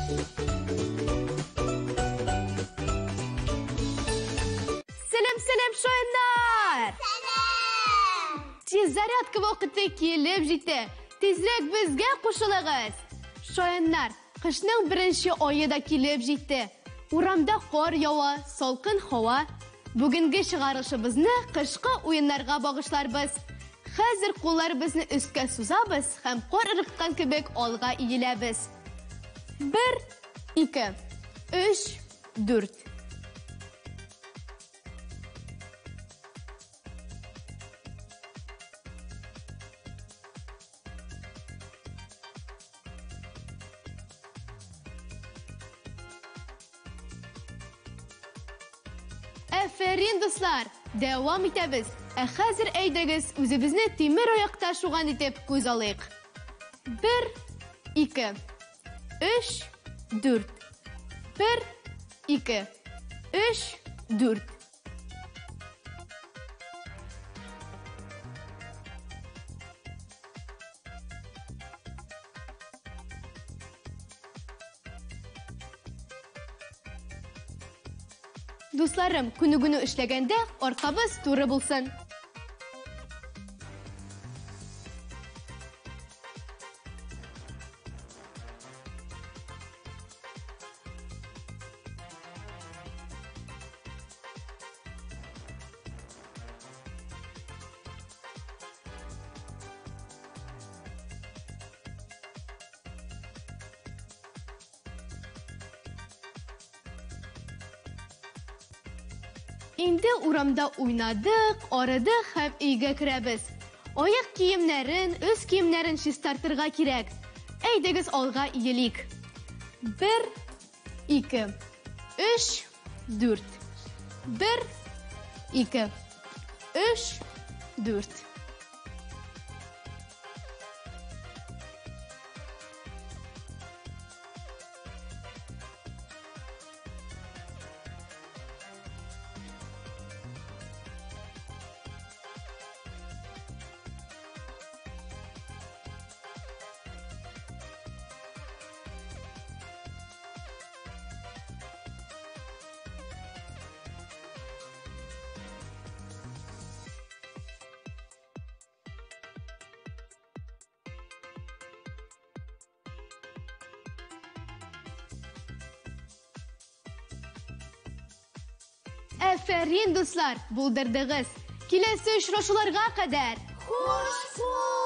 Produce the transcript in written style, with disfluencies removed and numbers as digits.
Сәлам, сәлам, шаяннар! Сәлам! Тиз зарядка вакыты килеп җитте. Тизрәк безгә кушылыгыз. Шаяннар, кышның беренче ае да килеп җитте. Урамда кар ява, салкын һава. Бүгенге чыгарышыбызны кышкы уеннарга багышларбыз. Хәзер кулларыбызны өскә сузабыз һәм кар ыргыткан кебек алга иеләбез. Бер, ике, өч, дүрт. Әфәрин, дуслар! Дәвам итәбез. Ә хәзер әйдәгез, үзебезне тимер аякта шуган итеп күз алыйк. Бер, ике, өч, дүрт. Бер, ике, өч, дүрт. Дусларым, күнегүне эшләгәндә аркабыз туры булсын. Инде урамда уйнадык, арыдык һәм өйгә керәбез. Аяк киемнәрен, өс киемнәрен чистартырга кирәк. Әйдәгез алга иелик. Бер, ике, өч, дүрт. Бер, ике, өч, дүрт. Әфәрин, дуслар, булдырдыгыз. Киләсе очрашуларга кадәр. Хуш, хуш!